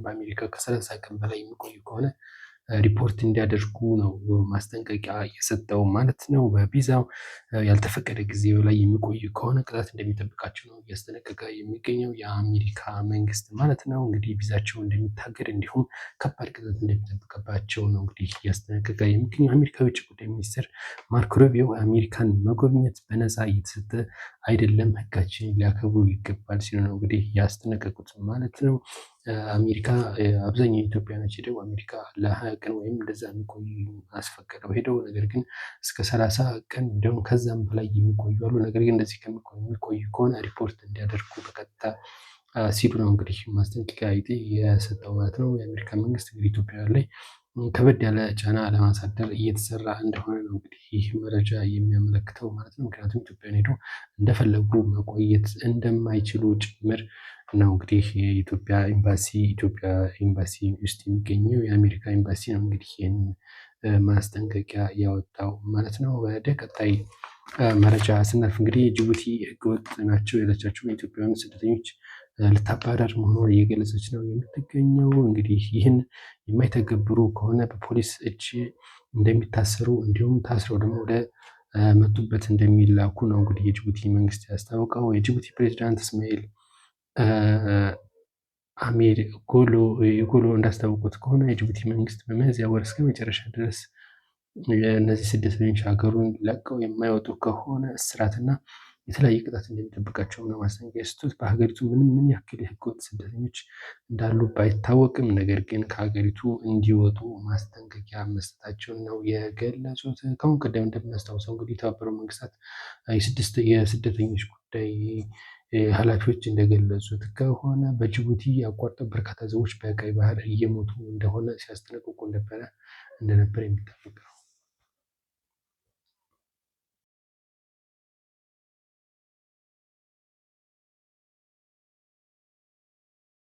በአሜሪካ ከ30 ቀን በላይ የሚቆዩ ከሆነ ሪፖርት እንዲያደርጉ ነው ማስጠንቀቂያ የሰጠው ማለት ነው። በቪዛው ያልተፈቀደ ጊዜ ላይ የሚቆዩ ከሆነ ቅጣት እንደሚጠብቃቸው ነው እያስጠነቀቀ የሚገኘው የአሜሪካ መንግስት ማለት ነው። እንግዲህ ቪዛቸው እንደሚታገድ እንዲሁም ከባድ ቅጣት እንደሚጠብቅባቸው ነው እንግዲህ እያስጠነቀቀ የሚገኘው። የአሜሪካ የውጭ ጉዳይ ሚኒስትር ማርኮ ሩቢዮ አሜሪካን መጎብኘት በነፃ እየተሰጠ አይደለም፣ ሕጋችንን ሊያከብሩ ይገባል ሲሉ ነው እንግዲህ ያስጠነቀቁት ማለት ነው። አሜሪካ አብዛኛው ኢትዮጵያኖች ሄደው አሜሪካ ለ20 ቀን ወይም እንደዛ የሚቆዩ አስፈቅደው ሄደው ነገር ግን እስከ 30 ቀን እንዲሁም ከዛም በላይ የሚቆዩ አሉ። ነገር ግን እንደዚህ የሚቆዩ ከሆነ ሪፖርት እንዲያደርጉ በቀጥታ ሲሉ ነው እንግዲህ ማስጠንቀቂያ የሰጠው ማለት ነው። የአሜሪካ መንግስት እንግዲህ ኢትዮጵያውያን ላይ ከበድ ያለ ጫና ለማሳደር እየተሰራ እንደሆነ ነው እንግዲህ ይህ መረጃ የሚያመለክተው ማለት ነው። ምክንያቱም ኢትዮጵያን ሄደው እንደፈለጉ መቆየት እንደማይችሉ ጭምር ነው እንግዲህ የኢትዮጵያ ኤምባሲ፣ ኢትዮጵያ ኤምባሲ ውስጥ የሚገኘው የአሜሪካ ኤምባሲ ነው እንግዲህ ይህን ማስጠንቀቂያ ያወጣው ማለት ነው። ወደ ቀጣይ መረጃ ስናልፍ እንግዲህ ጅቡቲ ህገወጥ ናቸው ያለቻቸው ኢትዮጵያውያን ስደተኞች ልታባረር መሆኑን እየገለጸች ነው የምትገኘው። እንግዲህ ይህን የማይተገብሩ ከሆነ በፖሊስ እጅ እንደሚታሰሩ እንዲሁም ታስረው ደግሞ ወደ መጡበት እንደሚላኩ ነው እንግዲህ የጅቡቲ መንግስት ያስታወቀው። የጅቡቲ ፕሬዚዳንት እስማኤል አሜር ጎሎ እንዳስታወቁት ከሆነ የጅቡቲ መንግስት በሚያዝያ ወር እስከ መጨረሻ ድረስ እነዚህ ስደተኞች ሀገሩን ለቀው የማይወጡ ከሆነ እስራትና የተለያየ ቅጣት እንደሚጠብቃቸው ነው ማስጠንቀቂያ የሰጡት። በሀገሪቱ ምንም ምን ያክል የህገወጥ ስደተኞች እንዳሉ ባይታወቅም ነገር ግን ከሀገሪቱ እንዲወጡ ማስጠንቀቂያ መስጠታቸውን ነው የገለጹት። ከአሁን ቀደም እንደምናስታውሰው እንግዲህ የተባበሩት መንግስታት የስደተኞች ጉዳይ ኃላፊዎች እንደገለጹት ከሆነ በጅቡቲ አቋርጠው በርካታ ሰዎች በቀይ ባህር እየሞቱ እንደሆነ ሲያስጠነቅቁ እንደነበረ የሚታወቅ ነው።